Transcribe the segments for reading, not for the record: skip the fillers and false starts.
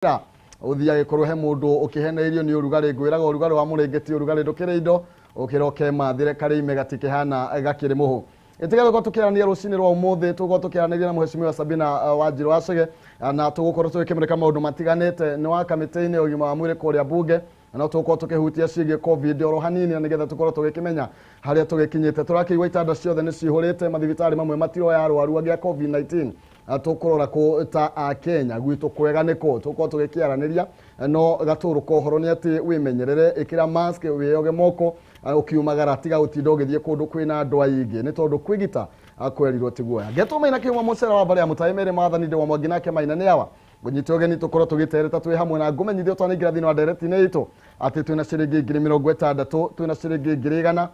Ũthiĩ agĩkorwo he mũndũ ũkĩheneirio nĩ ũrugarĩ, ngwĩraga ũrugarĩ wa mũrĩngĩti, ũrugarĩ ndũkĩrĩ indo, ũkĩroke mathĩre karĩime gatikĩhana gakĩrĩ mũhũ. Ĩtiga gũkorwo tũkĩarania rũcinĩ rwa ũmũthĩ, tũgũkorwo tũkĩaranĩria na Mheshimiwa Sabina Wanjiru Wacege, na tũgũkorwo tũgĩkĩmũrĩka maũndũ matiganĩte nĩ wa kamĩtĩ-inĩ ya ũgima wa mwĩrĩ kũrĩa bunge, na no tũgũkorwo tũkĩhutia ciĩgiĩ COVID oro hanini, na nĩgetha tũkorwo tũgĩkĩmenya harĩa tũgĩkinyĩte. Tũrakĩigua itanda ciothe nĩ cihũrĩte, mathibitarĩ mamwe matiroya arwaru angĩ a COVID-19. Tũkũrora kũ ta a Kenya gwitũ kwega nĩkũ, tũgũkorwo tũgĩkĩaranĩria. No gatũrũ ka ũhoro nĩ atĩ wĩmenyerere, ĩkĩra mask, wĩyoge moko ũkiumagara, tiga gũtinda ũgĩthiĩ kũndũ kwĩna andũ aingĩ, nĩ tondũ kwĩgita kwerirwo ti guoya. Ngetwo Maina Kĩhuma mũcere wa mbarĩ ya Mũtaĩ Mary Maathani ndĩ wa Mwangi nake Maina nĩ awa. Ngũnyite ũgeni tũkorwo tũgĩtereta twĩ hamwe, na ngũmenyithie ũtanaingĩra thĩinĩ wa ndereti-inĩ itũ atĩ twĩna ciringi 60,000, twĩna ciringi 100,000.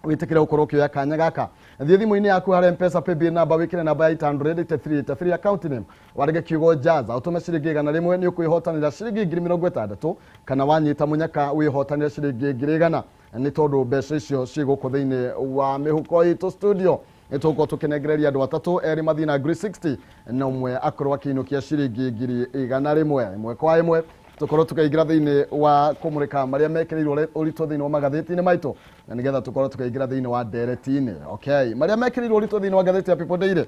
Wĩtĩkĩre gũkorwo ũkĩoya kanya gaka, thiĩ thimũ-inĩ yaku harĩa M-Pesa paybill number, wĩkĩre namba ya 88383, account name warege kiugo Jaza, ũtũme ciringi 100, nĩ ũkwĩhotanĩra ciringi 60,000, kana wanyita mũnyaka wĩhotanĩre ciringi 100,000, nĩ tondũ mbeca icio ciĩ gũkũ thĩinĩ wa mĩhuko itũ studio. Nĩ tũgũkorwo tũkĩnengereria andũ atatũ, erĩ mathiĩ na 60,000 na ũmwe akorwo akĩinũkia ciringi 100,000. Ĩmwe kwa ĩmwe tũkorwo tũkaingĩra thĩinĩ wa kũmũrĩka marĩa mekĩrĩirwo ũritũ thĩinĩ wa magathĩti-inĩ maitũ, na nĩgetha tũkorwo tũkaingĩra thĩinĩ wa ndereti-inĩ. Okay, marĩa mekĩrĩirwo ũritũ thĩinĩ wa ngathĩti ya People Daily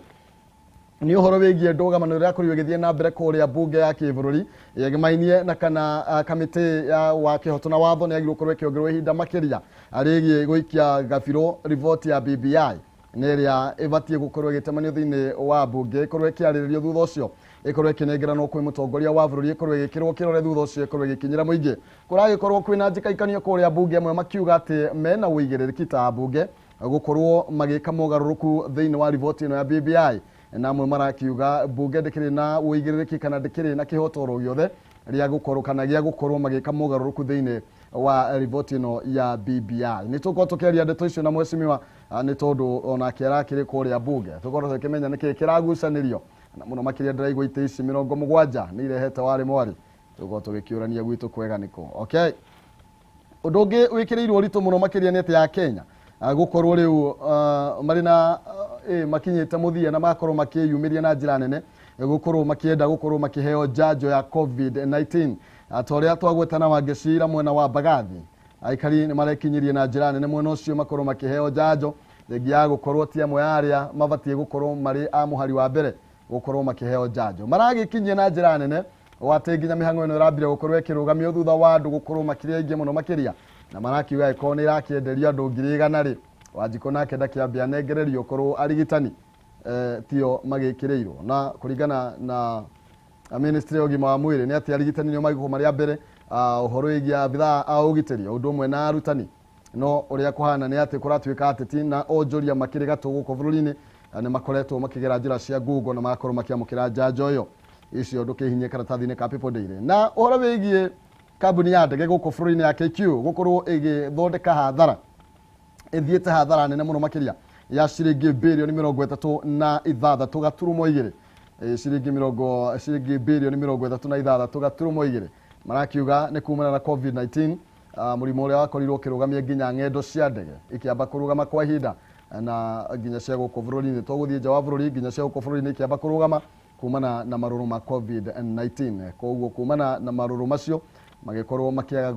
nĩ ũhoro wĩgiĩ ndũgamano ĩrĩa ĩrakorirwo ĩgĩthiĩ na mbere kũrĩa mbunge ya kĩbũrũri yegemainie na kana kamĩtĩ ya wa kĩhoto na watho nĩ yagĩrĩirwo gũkorwo ĩkĩongererwo ihinda makĩria rĩgiĩ gũikia gabirũ riboti ya BBI, nĩ ĩrĩa ĩbatiĩ gũkorwo ĩgĩtemanio thĩinĩ wa mbunge, ĩkorwo ĩkĩarĩrĩrio, thutha ũcio ĩkorwo ĩkĩnengeranwo kwĩ mũtongoria wa bũrũri, ĩkorwo ĩgĩkĩrwo kĩrore, thutha ũcio ĩkorwo ĩgĩkinyĩra mũingĩ. Kũragĩkorwo kwĩna njĩkaikanio kũrĩa mbunge, amwe makiuga atĩ mena ũigĩrĩrĩki ta mbunge gũkorwo magĩka mogarũrũku thĩinĩ wa riboti ĩno ya BBI, na amwe marakiuga mbunge ndĩkĩrĩ na ũigĩrĩrĩki kana ndĩkĩrĩ na kĩhoto oro gĩothe rĩa gũkorwo kana gĩa gũkorwo magĩka mogarũrũku thĩinĩ wa riboti ĩno ya BBI. Nĩ tũkorwo tũkĩaria ndeto icio na mheshimiwa, nĩ tondũ onake arakĩrĩ kũrĩa mbunge, tũkorwo tũkĩmenya nĩkĩĩ kĩragucanĩrio, na mũno makĩria ndĩraigua itĩ ici 70 nĩ irehete warĩ mwarĩ, tũkorwo tũgĩkĩũrania gwitũ kwega nĩkũ. Okay, ũndũ ũngĩ wĩkĩrĩirwo ũritũ mũno makĩria nĩ atĩ ya Kenya gũkorwo rĩu marĩ na makinyĩte mũthia na magakorwo makĩyumĩria na njĩra nene gũkorwo makĩenda gũkorwo makĩheo njanjo ya COVID-19. Ta ũrĩa twagwetana Wangecira mwena wa Mbagathi, aikari nĩ marekinyirie na njĩra nene mwena ũcio makorwo makĩheo njanjo, thengia ya gũkorwo ti amwe arĩa mabatiĩ gũkorwo marĩ a mũhari wa mbere gũkorwo makĩheo njanjo. Maragĩkinyia na njĩra nene atĩ nginya mĩhang'o ĩno ĩrambire gũkorwo ĩkĩrũgamio thutha wa andũ gũkorwo makĩrĩ aingĩ mũno makĩria, na marakiuga ĩkorwo nĩ ĩrakĩenderio andũ 100,000 rĩ, Wanjikũ nake ndakĩambe anengererio korwo arigitani tio magĩkĩrĩirwo. Na kũringana na ministry ya ũgima wa mwĩrĩ nĩ atĩ arigitani nĩo magĩkorwo marĩ a mbere, ũhoro wĩgiĩ abithaa a ũgitĩri ũndũ ũmwe na arutani. No ũrĩa kũhana nĩ atĩ kũratuĩka ateti na onjoria makĩrĩ gatũ gũkũ bũrũri-inĩ nĩ makoretwo makĩgera njĩra cia Google na magakorwo makĩamũkĩra njanjo ĩyo. Icio ndũkĩhinyie karatathi-inĩ ka People Daily. Na ũhoro wĩgiĩ kambuni ya ndege gũkũ bũrũri-inĩ ya KQ gũkorwo ĩgĩthondeka hathara, ĩthiĩte hathara nene mũno makĩria ya ciringi 36.2 bĩrioni, ciringi 36.2 bĩrioni, marakiuga nĩ kumana na COVID-19, mũrimũ ũrĩa wakorirwo ũkĩrũgamia nginya ng'endo cia ndege ikĩamba kũrũgama kwa ihinda, na nginya cia gũkũ bũrũri-inĩ, to gũthiĩ nja wa bũrũri, nginya cia gũkũ bũrũri-inĩ ikĩamba kũrũgama kumana na marũrũ ma COVID-19. Koguo kumana na marũrũ macio magĩkorwo makĩaga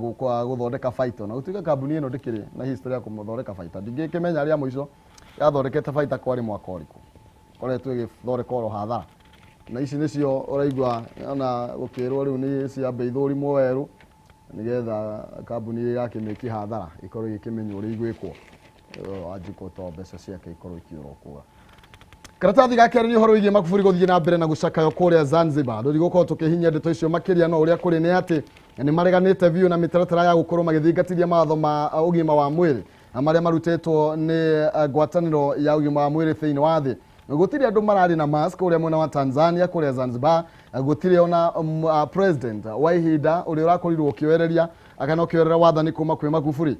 gũthondeka baita, na gũtuĩka kambuni ĩno ndĩkĩrĩ na history ya kũthondeka baita, ndingĩkĩmenya rĩa mũico yathondekete baita kwarĩ mwaka ũrĩkũ, koretwo ĩgĩthondeka oro hathara. Na ici nĩcio ũraigua ona gũkĩrwo rĩu nĩ ciambe ithũrimwo werũ, nĩgetha kambuni ĩrĩa ĩrakĩmĩki hathara ĩkorwo ĩgĩkĩmenywo ũrĩa igwĩkwo. Wanjikũ to mbeca ciake ikorwo ikiũra kũra. Karatathi ga kerĩ nĩ ũhoro wĩgiĩ Magufuli gũthiĩ na mbere na gũcakayo kũrĩa Zanzibar. Ndũrigũkorwo tũkĩhinyia ndeto icio makĩria, no ũrĩa kũrĩ nĩ atĩ nĩ mareganĩte biũ na mĩtaratara ya gũkorwo magĩthingatithia mawatho ma ũgima wa mwĩrĩ na marĩa marutĩtwo nĩ ngwatanĩro ya ũgima wa mwĩrĩ thĩinĩ wa thĩ. Gũtirĩ andũ mararĩ na mask kũrĩa mwena wa Tanzania, kũrĩa Zanzibar gũtirĩ ona president wa ihinda ũrĩa ũrakorirwo ũkĩoereria kana ũkĩoerera wathani kuma kwĩ Magufuli,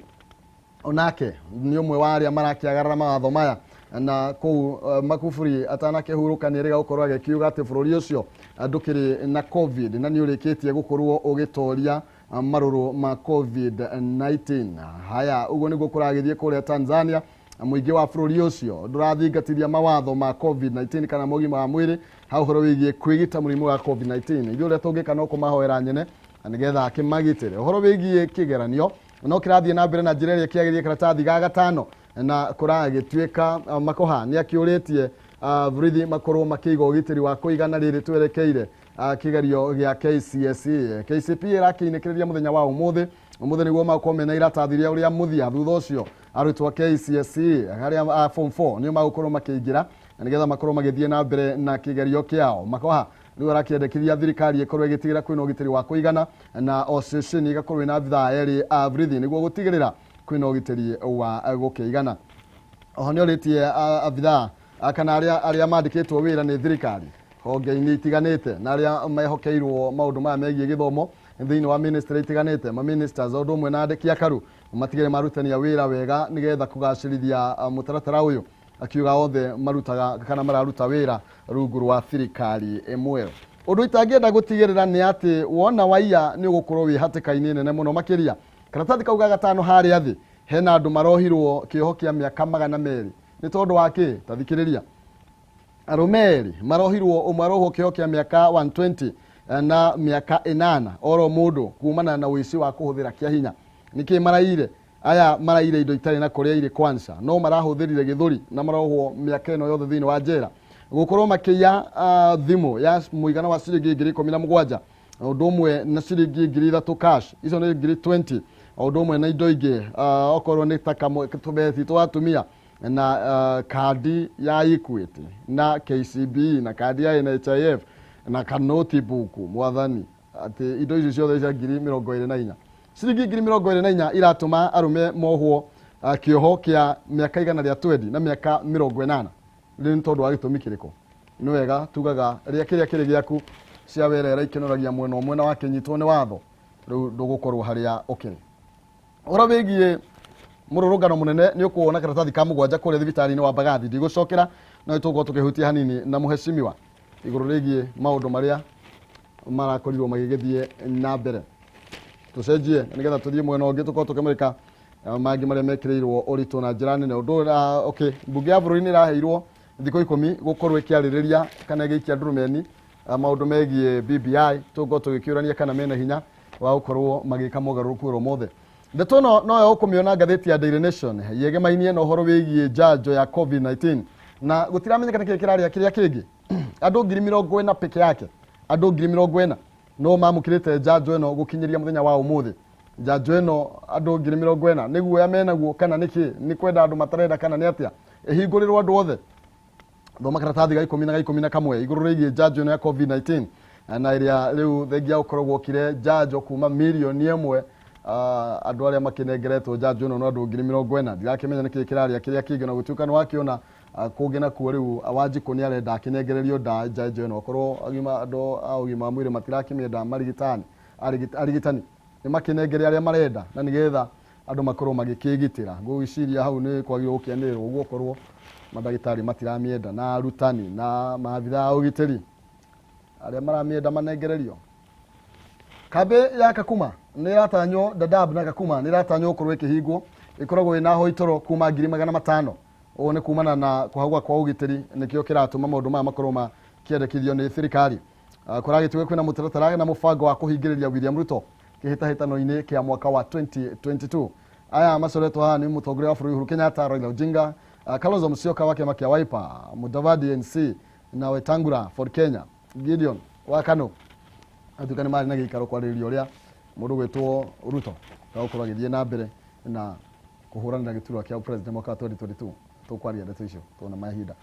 onake nĩ ũmwe wa arĩa marakĩagarara mawatho maya. Na kũu Magufuli atanakĩhurũka nĩ erĩga gũkorwo agĩkiuga atĩ bũrũri ũcio ndũkĩrĩ na COVID na nĩ ũrĩkĩtie gũkorwo ũgĩtoria marũrũ ma COVID-19. Haya, ũguo nĩguo kũragĩthiĩ kũrĩa Tanzania. Mũingĩ wa bũrũri ũcio ndũrathingatithia mawatho ma COVID-19 kana mogima wa mwĩrĩ, ha ũhoro wĩgiĩ kwĩgita mũrimũ wa COVID-19. Ithuĩ ũrĩa tũngĩka no kũmahoera nyene na nĩgetha akĩmagitĩre. Ũhoro wĩgiĩ kĩgeranio no kĩrathiĩ na mbere na njĩra ĩrĩa kĩagĩrĩire, karatathi ga gatano na kũragĩtuĩka Makoha nĩ akĩũrĩtie borithi makorwo makĩiga ũgitĩri wa kũigana rĩrĩ twerekeire kĩgerio gĩa KCSE. KCPE ĩrakĩinĩkĩrĩria mũthenya wa ũmũthĩ, ũmũthĩ nĩguo magũkorwo mena iratathi rĩao rĩa mũthia. Thutha ũcio arutwo a KCSE arĩa a form 4 nĩo magũkorwo makĩingĩra na nĩgetha makorwo magĩthiĩ na mbere na kĩgerio kĩao. Makoha rĩu arakĩendekithia thirikari ĩkorwo ĩgĩtigĩra kwĩna ũgitĩri wa kũigana na o ceceni ĩgakorwo ĩna abithaa erĩ a borithi nĩguo gũtigĩrĩra kwĩna ũgitĩri wa gũkĩigana. Oho nĩ orĩtie abithaa kana arĩa mandĩkĩtwo wĩra nĩ thirikari honge-inĩ itiganĩte na arĩa mehokeirwo maũndũ maya megiĩ gĩthomo thĩinĩ wa ministry itiganĩte, ma ministers o ũndũ ũmwe na andĩki a karu matigĩre marutania wĩra wega nĩgetha kũgacĩrithia mũtaratara ũyũ, akiuga othe marutaga kana mararuta wĩra rungu rwa thirikari ĩmwe. Ũndũ itangĩenda gũtigĩrĩra nĩ atĩ wona waiya nĩ ũgũkorwo wĩ hatĩka-inĩ nene mũno makĩria. Karatathi kau ga gatano harĩa thĩ hena andũ marohirwo kĩoho kĩa mĩaka 200 nĩ tondũ wa kĩ? Ta thikĩrĩria. Arũme erĩ marohirwo, ũmwe arohwo kĩoho kĩa mĩaka 120 na mĩaka 8 oro mũndũ kumana na ũici wa kũhũthĩra kĩa hinya. Nĩkĩ maraire? Aya maraire indo itarĩ na kũrĩa irĩ kwanza, no marahũthĩrire gĩthũri na marohwo mĩaka ĩno yothe thĩinĩ wa njera. Gũkorwo makĩiya thimũ ya mũigana wa ciringi 17,000 ũndũ ũmwe na ciringi 3,000 cash, icio nĩ 20,000, ũndũ ũmwe na indo ingĩ okorwo nĩ ta tũbethi twa atumia na kandi ya Equity na KCB na kandi ya NHIF na kanotebook. Mwathani, atĩ indo icio ciothe cia 24,000, ciringi 24,000 iratũma arũme mohwo kĩoho kĩa mĩaka 120 na mĩaka 80. Rĩu nĩ tondũ wa gĩtũmi kĩrĩkũ? Nĩ wega tugaga rĩa kĩrĩa kĩrĩ gĩaku cia werera ikĩnoragia mwena ũmwe na wakĩnyitwo nĩ watho rĩu ndũgũkorwo harĩa ũkĩrĩ. Ũhoro wĩgiĩ mũrũrũngano mũnene nĩ ũkuona karatathi ka 7 kũrĩa thibitarĩ-inĩ wa Mbagathi. Ndigũcokera no tũgũkorwo tũkĩhutia hanini na mũhecimiwa igũrũ rĩgiĩ maũndũ marĩa marakorirwo magĩgĩthiĩ na mbere. Tũcenjie nĩgetha tũthiĩ mwena ũngĩ tũkorwo tũkĩmũrĩka mangĩ marĩa mekĩrĩirwo ũritũ na njĩra nene. Ũndũ okay, mbunge ya bũrũri nĩ ĩraheirwo thikũ 10 gũkorwo ĩkĩarĩrĩria kana ĩgĩikia ndurumeni maũndũ megiĩ BBI. Tũgũkorwo tũgĩkĩũrania kana mena hinya wa gũkorwo magĩka mogarũrũku oro mothe. Ndeto ĩno noyo ũkũmĩona ngathĩti ya Daily Nation yegemainie na ũhoro wĩgiĩ njanjo ya COVID-19 na gũtiramenyeka nĩkĩĩ kĩrarĩa kĩrĩa kĩngĩ. Andũ 40,000 peke yake, andũ 40,000 no mamũkĩrĩte njanjo ĩno gũkinyĩria mũthenya wa ũmũthĩ. Njanjo ĩno andũ 40,000 nĩ guoya menaguo kana nĩkĩ? Nĩ kwenda andũ matarenda kana nĩ atĩa? Ĩhingũrĩrwo andũ othe. Thoma karatathi ga 10 na ga 11 igũrũ rĩgiĩ njanjo ĩno ya COVID-19 na ĩrĩa rĩu thengia gũkorwo gwokire njanjo kuma 1,000,000 andũ arĩa makĩnengeretwo njanjo ĩno no andũ 40,000. Ndirakĩmenya nĩkĩĩ kĩrarĩa kĩrĩa kĩngĩ na gũtuĩka nĩ wakĩona kũngĩ nakuo rĩu Wanjikũ nĩ arenda akĩnengererio njanjo ĩno okorwo andũ a ũgima wa mwĩrĩ matirakĩmĩenda, marigitani arigitani nĩ makĩnengere arĩa marenda na nĩgetha andũ makorwo magĩkĩgitĩra. Ngũgĩciria hau nĩ kwagĩrĩirwo gũkĩanĩrĩrwo ũguo okorwo mandagĩtarĩ matiramĩenda na arutani na maabithaa a ũgitĩri arĩa maramĩenda manengererio. Kambĩ ya Kakuma nĩ ĩratanywo, Dadaab na Kakuma nĩ ĩratanywo gũkorwo ĩkĩhingwo, ĩkoragwo ĩna ahoi toro kuma 500,000. Ũũ nĩ kumana na kũhagũka kwa ũgitĩri nĩkĩo kĩratũma maũndũ maya makorwo makĩendekithio nĩ thirikari. Kũragĩtuĩka kwĩna mũtaratara na mũbango wa kũhingĩrĩria William Ruto kĩhĩtahĩtano-inĩ kĩa mwaka wa 2022. Aya macoretwo haha nĩ mũtongoria wa bũrũri Uhuru Kenyatta, Raila Odinga, Kalonzo Musyoka wa kĩama kĩa Wiper, Mudavadi NC na Wetangula for Kenya, Gideon wa KANU. Atuĩka nĩ marĩ na gĩikaro kwarĩrĩria ũrĩa mũndũ gwĩtwo Ruto agũkorwo agĩthiĩ na mbere na kũhũranĩra gĩturwa kĩa president mwaka wa 2022. Tũkwaria ndeto icio tuona mahinda.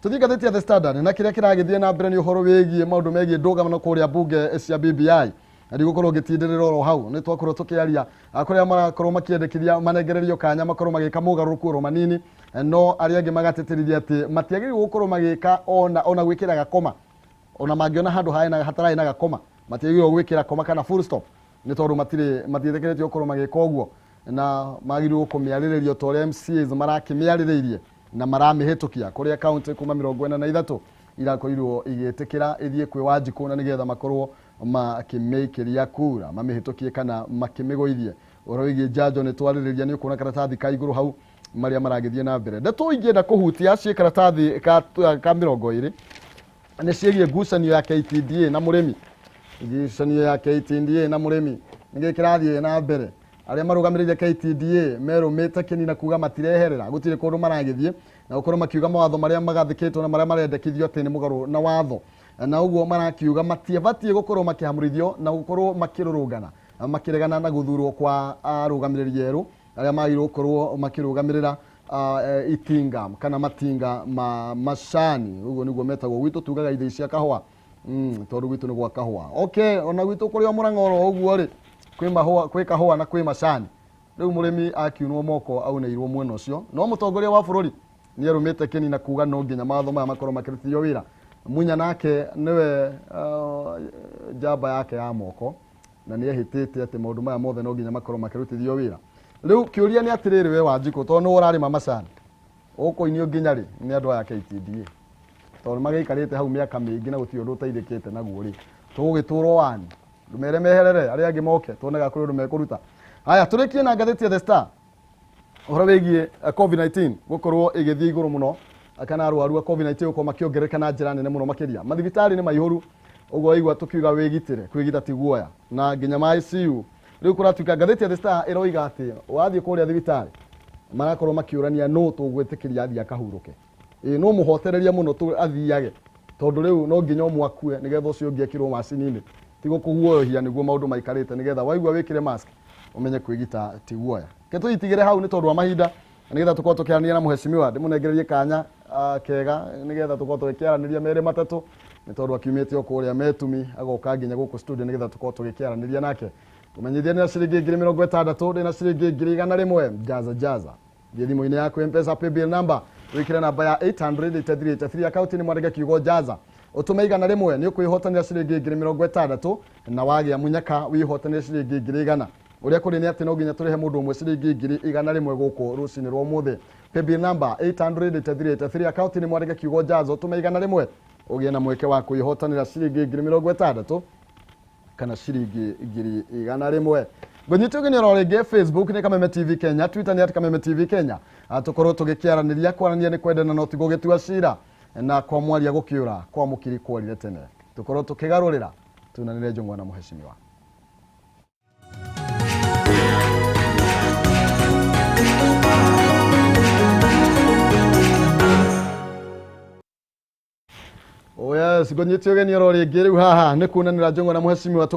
Tũthiĩ ngathĩti ya The Standard na kĩrĩa kĩragĩthiĩ na mbere nĩ ũhoro wĩgiĩ maũndũ megiĩ ndũgamano kũrĩa mbunge cia BBI. Na ndigũkorwo ngĩtindĩrĩra oro hau, nĩ twakorwo tũkĩaria kũrĩa marakorwo makĩendekithia manengererio kanya makorwo magĩka mogarũrũku oro manini, no arĩa angĩ magatĩtĩrithia atĩ matiagĩrĩirwo gũkorwo magĩka ona gwĩkĩra gakoma, ona mangĩona handũ hatarĩ na gakoma matiagĩrĩirwo gwĩkĩra koma kana full stop, nĩ tondũ matiĩtĩkĩrĩtio gũkorwo magĩka ũguo na magĩrĩirwo kũmĩarĩrĩrio ta ũrĩa MCAs marakĩmĩarĩrĩirie na maramĩhĩtũkia kũrĩa kaunti kuma 43 irakorirwo igĩtĩkĩra ĩthiĩ kwĩ Wanjikũ na nĩgetha makorwo makĩmĩikĩria kura mamĩhĩtũkie kana makĩmĩgũithie. Ũhoro wĩgiĩ njanjo nĩ twarĩrĩria, nĩ ũkuona karatathi ka igũrũ hau marĩa maragĩthiĩ na mbere. Ndeto ingĩenda kũhutia ciĩ karatathi ka 20. Nĩ ciĩgiĩ ngucanio ya KTDA na mũrĩmi. Ngucanio ya KTDA na mũrĩmi nĩkĩ kĩrathiĩ na mbere? Arĩa marũgamĩrĩire KTDA merũmĩte kĩni na kuga matireherera, gũtirĩ kũndũ maragĩthiĩ, na gũkorwo makiuga mawatho marĩa magathĩkĩtwo na marĩa marendekithio atĩ nĩ mũgarũ na watho, na ũguo marakiuga matiabatiĩ gũkorwo makĩhamũrithio na gũkorwo makĩrũrũngana makĩregana na gũthurwo kwa arũgamĩrĩri erũ arĩa magĩrĩirwo gũkorwo makĩrũgamĩrĩra itinga kana matinga ma macani. Ũguo nĩguo metagwo gwitũ, tugaga ithĩi cia kahũa, tondũ gwitũ nĩ gwa kahũa. Okay, ona gwitũ kũrĩ o Mũrang'a oro ũguo rĩ, kwĩ mahũa, kwĩ kahũa na kwĩ macani. Rĩu mũrĩmi akiunwo moko aunĩirwo mwena ũcio, no mũtongoria wa bũrũri nĩ erũmĩte kĩni na kuga no nginya mawatho maya makorwo makĩrutithio wĩra. Munya nake nĩwe njamba yake ya moko, na nĩ ehĩtĩte atĩ maũndũ maya mothe no nginya makorwo makĩrutithio wĩra. Rĩu kĩũria nĩ atĩrĩrĩ, we Wanjikũ, tondũ nĩwe ũrarĩma macani, ũkũinio nginya rĩ nĩ andũ aya KTDA? Tondũ magĩikarĩte hau mĩaka mĩingĩ na gũtirĩ ũndũ ũteithĩkĩte naguo rĩ, tũgũgĩtũrwo wani ndũmere meherere arĩa angĩ moke tuonega kũrĩ ũndũ mekũruta. Haya, tũrĩkie na ngathĩti ya The Star, ũhoro wĩgiĩ COVID-19 gũkorwo ĩgĩthiĩ igũrũ mũno, kana arwaru a COVID-19 gũkorwo makĩongerereka na njĩra nene mũno makĩria. Mathibitarĩ nĩ maihũru, ũguo waigua tũkiuga wĩgitĩre, kwĩgita ti guoya, na nginya ma ICU rĩu kũratuĩka. Ngathĩti ya The Star ĩroiga atĩ wathiĩ kũrĩa thibitarĩ marakorwo makĩũrania nũ tũgwĩtĩkĩria athiĩ akahurũke, ĩ no mũhotereria mũno tu athiage, tondũ rĩu no nginya ũmwe akue nĩgetha ũcio ũngĩ ekĩrwo macini-inĩ. Ti gũkũguoyohia, nĩguo maũndũ maikarĩte, nĩgetha waigua wĩkĩre mask ũmenye kwĩgita ti guoya. Ke tũitigĩre hau nĩ tondũ wa mahinda, nĩgetha tũkorwo tũkĩaranĩria na mũhecimiwa. Ndĩmũnengererie kanya kega nĩgetha tũkorwo tũgĩkĩaranĩria merĩ matatũ, nĩ tondũ akiumĩte o kũrĩa Metumi agoka nginya gũkũ studio nĩgetha tũkorwo tũgĩkĩaranĩria nake. Kũmenyithia nĩ na ciringi 60,000, ndĩ na ciringi 100,000. Jaza jaza, thiĩ thimũ-inĩ yaku, M-Pesa paybill number wĩkĩre namba ya 883 akaunti nĩ mwandĩke kiugo jaza, ũtũme 100, nĩ ũkwĩhotanĩra ciringi 60,000, na wagĩa munyaka wĩhotanĩre ciringi 100,000. Ũrĩa kũrĩ nĩ atĩ no nginya tũrĩhe mũndũ ũmwe ciringi 100,000 gũkũ rũcinĩ rwa ũmũthĩ. Paybill number 883 akaunti nĩ mwandĩke kiugo jaza, ũtũme 100, ũgĩe na mweke wa kwĩhotanĩra ciringi 60,000 kana ciringi 100,000. Ngũnyite ũgeni oro rĩngĩ, Facebook nĩ Kameme TV Kenya, Twitter nĩ @KamemeTV Kenya. Tũkorwo tũgĩkĩaranĩria. Kwarania nĩ kwendana no ti gũgĩtua cira, na kwa mwaria gũkĩũra kwa mũkiri kworire tene. Tũkorwo tũkĩgarũrĩra tunanĩre njũng'wa na mũhecimiwa. Oh yes, ngũnyite ũgeni oro rĩngĩ. Rĩu haha nĩ kunanĩra njũng'wa na mũhecimiwa.